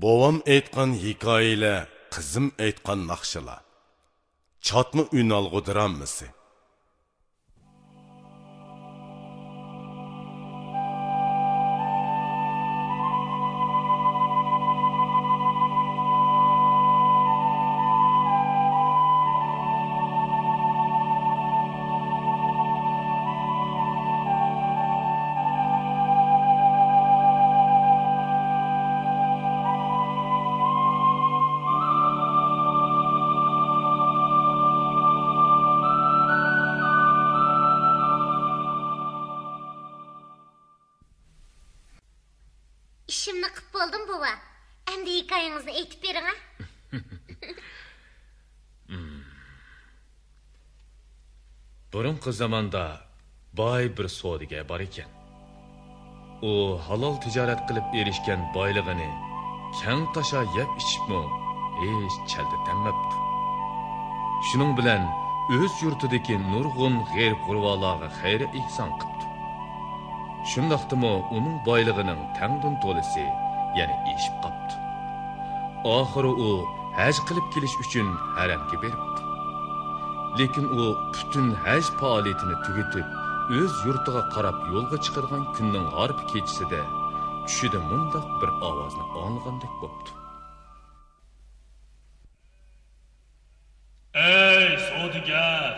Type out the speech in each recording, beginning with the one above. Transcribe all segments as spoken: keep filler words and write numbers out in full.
بوۋام ئېيتقان ھېكايىلەر، قىزىم ئېيتقان ناخشىلار. چاتما ئۈنئالغۇ درامىسى. ئىشىمنى قىپ بولدۇم، بوۋا. ئەمدى ھېكايىڭىزنى ئېيتىپ بېرىڭە. بۇرۇنقى زاماندا باي بىر سودىگەر بار ئىكەن. ئۇ ھالال تىجارەت قىلىپ ئېرىشكەن بايلىقىنى كەڭ تاشا يەپ ئىچىپمۇ ھېچ چەلدە تەنمەپتۇ. شۇنىڭ بىلەن ئۆز يۇرتىدىكى نۇرغۇن غېرىب-غۇرۋالارغا خەير-ئېھسان قىپتۇ. شۇنداقتىمۇ ئۇنىڭ بايلىقىنىڭ تەڭدىن تولىسى يەنە ئېشىپ قاپتۇ. ئاخىرى ئۇ ھەج قىلىپ كېلىش ئۈچۈن ھەرەمگە بېرىپتۇ. لېكىن ئۇ پۈتۈن ھەج پائالىيىتىنى تۈگىتىپ، ئۆز يۇرتىغا قاراپ يولغا چىقىدىغان كۈننىڭ ھارپا كېچىسىدە چۈشىدە مۇنداق بىر ئاۋازنى ئاڭلىغاندەك بوپتۇ. ئەي سودىگەر!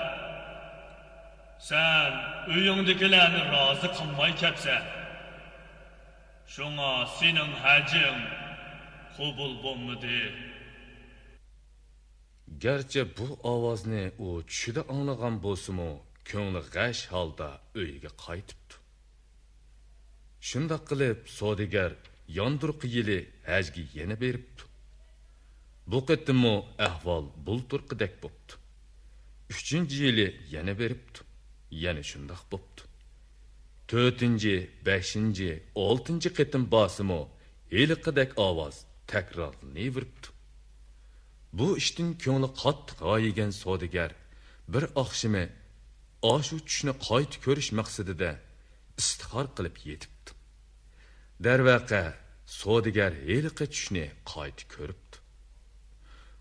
سەن ئۆيۈڭدىكىلەرنى رازى قىلماي كەپسەن. شۇڭا سېنىڭ ھەجىڭ قوبۇل بولمىدى. گەرچە بۇ ئاۋازنى ئۇ چۈشىدە ئاڭلىغان بولسىمۇ، كۆڭلى غەش ھالدا ئۆيىگە قايتىپتۇ. شۇنداق قىلىپ، سودىگەر ياندۇرقى يىلى ھەجگە يەنە بېرىپتۇ. بۇ قېتىممۇ ئەھۋال بۇلتۇرقىدەك بوپتۇ. ئۈچىنچى يىلى يەنە بېرىپتۇ. يەنە شۇنداق بوپتۇ. تۆتىنچى، بەشىنچى، ئالتىنچى قېتىم بارسىمۇ، ھېلىقىدەك ئاۋاز تەكرارلىنىۋېرىپتۇ. بۇ ئىشتىن كۆڭلى قاتتىق ھايىگەن سودىگەر بىر ئاخشىمى ئاشۇ چۈشنى قايتا كۆرۈش مەقسىتىدە ئىستىخارە قىلىپ يېتىپتۇ. دەرۋەقە، سودىگەر ھېلىقى چۈشنى قايتا كۆرۈپتۇ.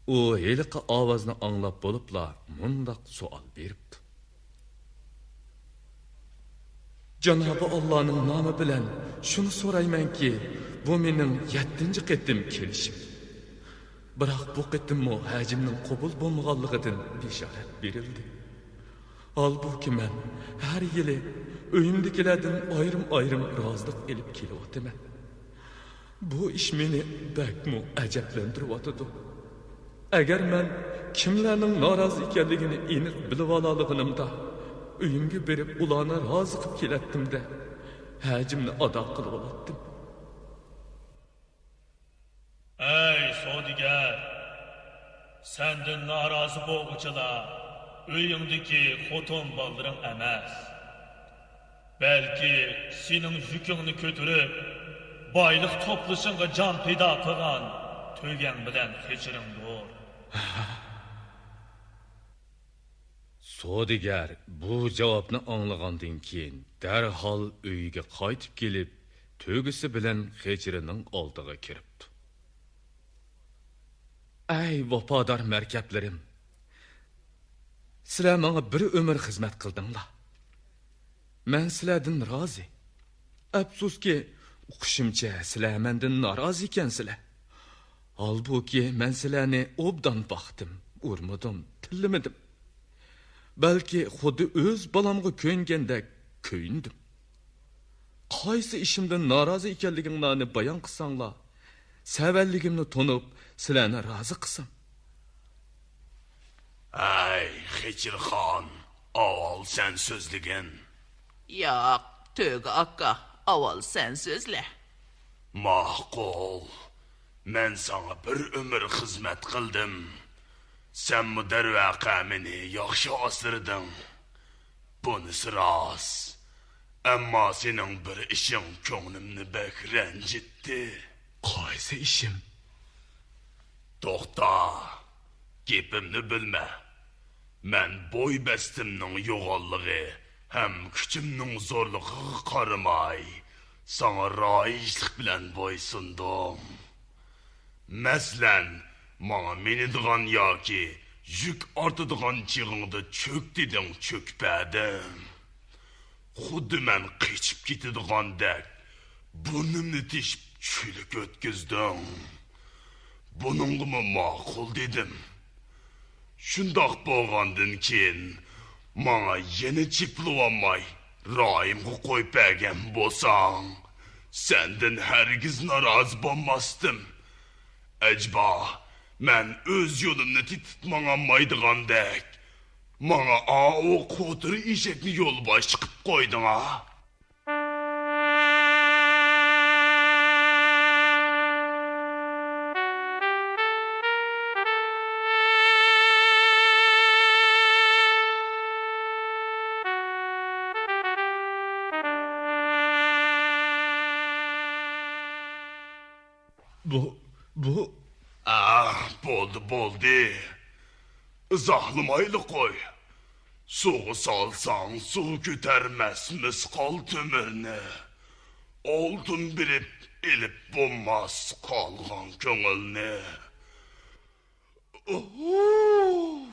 ئۇ ھېلىقى ئاۋازنى ئاڭلاپ بولۇپلا مۇنداق سوئال بېرىپتۇ. جانابى ئاللانىڭ نامى بىلەن شۇنى سورايمەنكى، بۇ مېنىڭ يەتتىنچى قېتىم كېلىشىم. بىراق بۇ قېتىممۇ ھەجىمنىڭ قوبۇل بولمىغانلىقىدىن بېشارەت بېرىلدى. ھالبۇكى، مەن ھەر يىلى ئۆيۈمدىكىلەردىن ئايرىم-ئايرىم رازىلىق ئېلىپ كېلىۋاتىمەن. بۇ ئىش مېنى بەكمۇ ئەجەبلەندۈرۈۋاتىدۇ. ئەگەر مەن كىملەرنىڭ نارازى ئىكەنلىكىنى ئېنىق بىلىۋالالىغىنىمدا، ئۆيۈمگە بېرىپ ئۇلارنى رازى قىلىپ كېلەتتىم-دە، ھەجىمنى ئادا قىلىۋالاتتىم. ئەي سودىگەر! سەندىن نارازى بولغۇچىلار ئۆيۈڭدىكى خوتۇن بالىلىرىڭ ئەمەس. بەلكى سېنىڭ يۈكۈڭنى كۆتۈرۈپ، بايلىق توپلىشىڭغا جان پىدا قىلغان تۆگەڭ بىلەن خېچىرىڭدۇر. سودىگەر بۇ جاۋابنى ئاڭلىغاندىن كېيىن، دەرھال ئۆيىگە قايتىپ كېلىپ، تۆگىسى بىلەن خېچىرىنىڭ ئالدىغا كىرىپتۇ. ئەي ۋاپادار مەركەپلىرىم! سىلەر ماڭا بىر ئۆمۈر خىزمەت قىلدىڭلار. مەن سىلەردىن رازى. ئەپسۇسكى، ئۇقۇشۇمچە، سىلەر مەندىن نارازى ئىكەنسىلەر. ھالبۇكى، مەن سىلەرنى ئوبدان باقتىم، ئۇرمىدىم، تىللىمىدىم. بەلكى خۇددى ئۆز بالامغا كۆيۈنگەندەك كۆيۈندۈم. قايسى ئىشىمدىن نارازى ئىكەنلىكىڭلارنى بايان قىلساڭلار، سەۋەنلىكىمنى تونۇپ، سىلەرنى رازى قىلسام. ھەي، خېچىرخان، ئاۋۋال سەن سۆزلىگىن. ياق، تۆگە ئاكا، ئاۋۋال سەن سۆزلە. ماقۇل. مەن ساڭا بىر ئۆمۈر خىزمەت قىلدىم. سەنمۇ دەرۋەقە مېنى ياخشى ئاسرىدىڭ. بۇنىسى راست. ئەمما سېنىڭ بىر ئىشىڭ كۆڭلۈمنى بەك رەنجىتتى. قايسى ئىشىم؟ توختا، گېپىمنى بۆلمە. مەن بوي بەستىمنىڭ يوغانلىقى ھەم كۈچۈمنىڭ زورلۇقىغا قارىماي، ساڭا رايىشلىق بىلەن بويسۇندۇم. مەسىلەن، ماڭا مىنىدىغان ياكى يۈك ئارتىدىغان چېغىڭدا چۆك دېدىڭ، چۆكۈپ بەردىم. خۇددى مەن قېچىپ كېتىدىغاندەك، بۇرنۇمنى تېشىپ چۆلۈك ئۆتكۈزدۈڭ. بۇنىڭغىمۇ ماقۇل دېدىم. شۇنداق بولغاندىن كېيىن، ماڭا يەنە چېپىلىۋالماي، رايىمغا قويۇپ بەرگەن بولساڭ، سەندىن ھەرگىز نارازى بولماستىم. ئەجەبا، مەن ئۆز يولۇمنى تېپىپ ماڭالمايدىغاندەك، ماڭا ئاۋۇ قوتۇر ئېشەكنى يولباشچى قىلىپ قويدۇڭ-ھە؟ بۇ، بۇ. ئاھ، بولدى، بولدى. ئىزاھلىمايلا قوي. سۇغا سالساڭ، سۇ كۆتەرمەس مىسقال تۆمۈرنى. ئالتۇن بېرىپ ئېلىپ بولماس قالغان كۆڭۈلنى. ئوھ.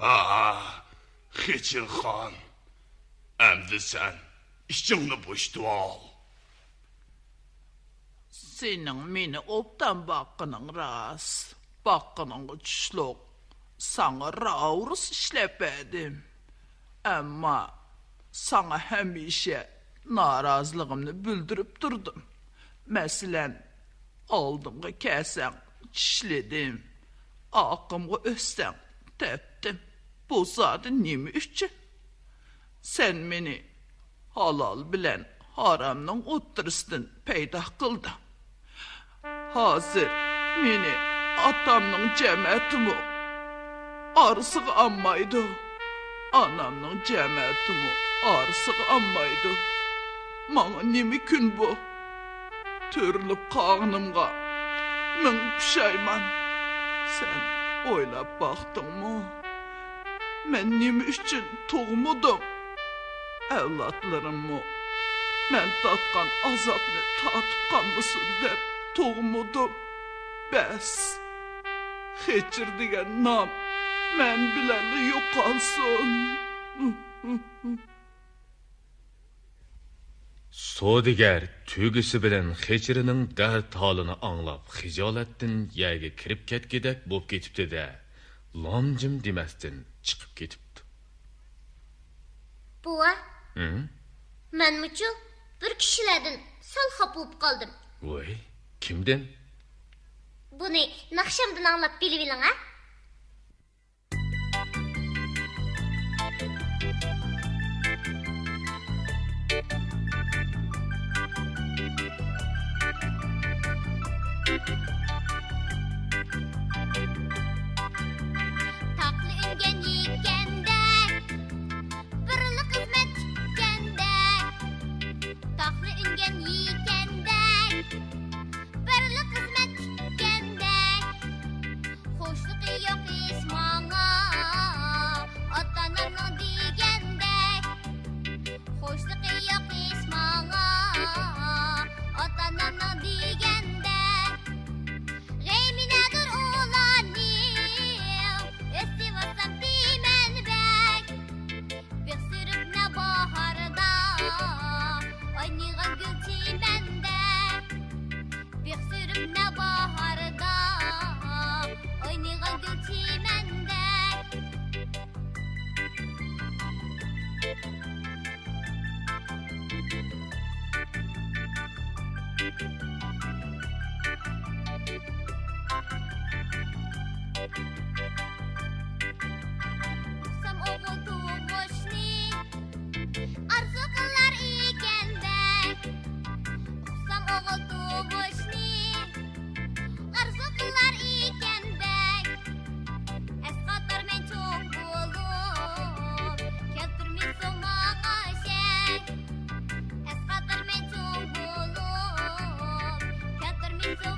ھا، خېچىرخان، ئەمدى سەن ئىچىڭنى بوشىتىۋال. سېنىڭ مېنى ئوبدان باققىنىڭ راست. باققىنىڭغا چۈشلۈق. ساڭا راۋۇرۇس ئىشلەپ بەردىم. ئەمما ساڭا ھەمىشە نارازىلىقىمنى بىلدۈرۈپ تۇردۇم. مەسىلەن، ئالدىمغا كەلسەڭ، چىشلىدىم. ئارقامغا ئۆتسەڭ، تەپتىم. بۇ زادى نېمە ئۈچۈن؟ سەن مېنى ھالال بىلەن ھارامنىڭ ئوتتۇرىسىدىن پەيدا قىلدىڭ. ھازىر مېنى ئاتامنىڭ جەمەتىمۇ ئارىسىغا ئالمايدۇ، ئانامنىڭ جەمەتىمۇ ئارىسىغا ئالمايدۇ. ماڭا نېمە كۈن بۇ؟ تۆرىلىپ قالغىنىمغا مىڭ پۇشايمان. سەن ئويلاپ باقتىڭمۇ؟ مەن نېمە ئۈچۈن تۇغمىدىم؟ ئەۋلادلىرىممۇ مەن تارتقان ئازابنى تارتىپ قالمىسۇن دەپ تۇغمىدىم. بەس، خېچىر دېگەن نام مەن بىلەنلا يوقالسۇن. سودىگەر تۆگىسى بىلەن خېچىرىنىڭ دەرد ھالىنى ئاڭلاپ، خىجالەتتىن يەرگە كىرىپ كەتكۈدەك بولۇپ كېتىپتۇ-دە، لامجىم دېمەستىن چىقىپ كېتىپتۇ. بوۋا، ھىم؟ مەنمۇچۇ بىر كىشىلەردىن سەل خاپا بولۇپ قالدىم. ۋاي، كىمدىن؟ بۇنى ناخشامدىن ئاڭلاپ بىلىۋېلىڭ ھە. تاقلا ئۈنگەن يېكەندەك، بىرلا خىزمەت تىككەندەك. تاقلا ئۈنگەن يېكەندەك، بىرلا خىزمەت تىككەندەك. خوشلۇقى يوق ھېچ ماڭا، ئاتا-ئانامنىڭ دېگەندەك. خوشلۇقى يوق ھېچ ماڭا، ئاتا-ئانامنىڭ دېگەندەك. غېمى نەدۇر ئۇلارنىڭ، ئېسىۋالسام دېمەن بەك. بىخ سۈرۈپ نەۋباھاردا، ئوينىغان گۈل چىمەندە. بىخ سۈرۈپ نەۋباھاردا، ئوينىغان گۈل چىمەندە. ئۇقسام ئوغۇل تۇغۇشنى ئارزۇ قىلار ئىكەندەك. ئۇقسام ئوغۇل تۇغۇشنى ئارزۇ قىلار ئىكەندەك. ئەسقاتارمەن چوڭ بولۇپ، كەلتۈرمىسۇن ماڭا شەك. ئەسقاتارمەن چوڭ بولۇپ، كەلتۈرمىسۇن